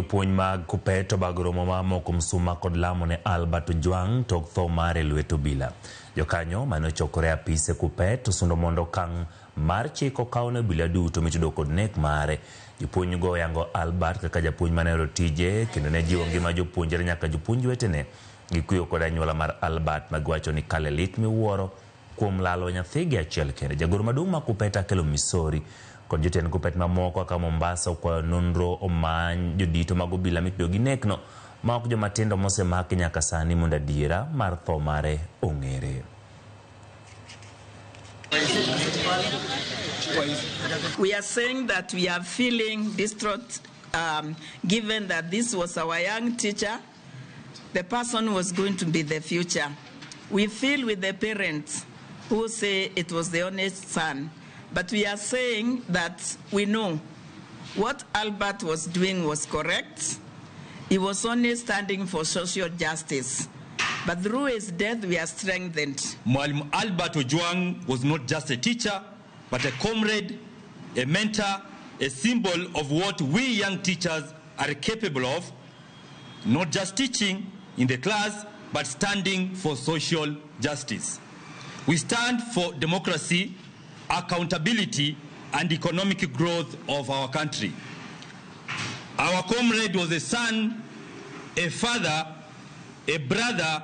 Jopuonj mag Kuppet obago romo mar moko msuma kod lamo ne Albert Ojwang tok tho mare e lwet obila. Jokanyo mane ochokore e apise Kuppet osundo mondo okang' mar chik okaw ne obila duto mitudo kod nek mare. Jopuonj go oyango Albert kaka japuonj mane ohero tije kendo ne jiwo ngima jopuonjre nyaka jopuonj wetene. Gikuyo kod anyuola mar Albert ma giwacho ni kale lit miwuoro kuom lalo nyathigi achiel kende. Jagoro maduong' ma Kuppet Akelo Misori kod jotend Kuppet mamoko kaka Mombasa okwayo nonro omany jodito mag obila mitudo gi nekno ma ok jomatindo mosemaki nyaka sani mondo adiera mar tho mare ong'ere. We are saying that we are feeling distraught given that this was our young teacher, the person who was going to be the future. We feel with the parents who say it was the only son, but we are saying that we know what Albert was doing was correct. He was only standing for social justice. But through his death, we are strengthened. Mwalimu Albert Ojwang was not just a teacher, but a comrade, a mentor, a symbol of what we young teachers are capable of, not just teaching in the class, but standing for social justice. We stand for democracy, accountability, and economic growth of our country. Our comrade was a son, a father, a brother,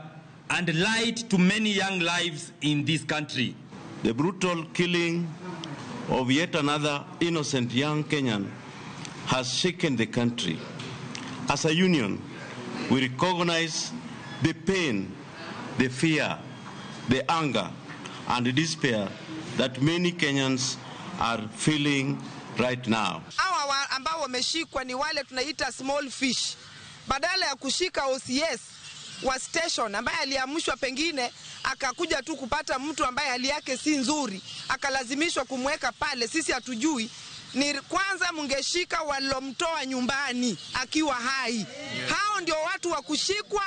and light to many young lives in this country. The brutal killing of yet another innocent young Kenyan has shaken the country. As a union, we recognize the pain, the fear, the anger, and the despair that many Kenyans are feeling right now. Hawa ambao wameshikwa ni wale tunaita small fish. Badala ya kushika OCS wa station ambaye aliamshwa pengine akakuja tu kupata mtu ambaye hali yake si nzuri, akalazimishwa kumweka pale, sisi hatujui. Ni kwanza mungeshika walomtoa nyumbani akiwa hai. Yes. Hao ndio watu wa kushikwa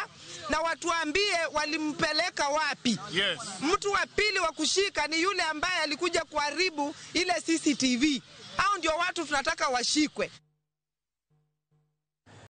na watuambie walimpeleka wapi. Yes. Mtu wa pili wa kushika ni yule ambaye alikuja kuharibu ile CCTV. Hao ndio watu tunataka washikwe.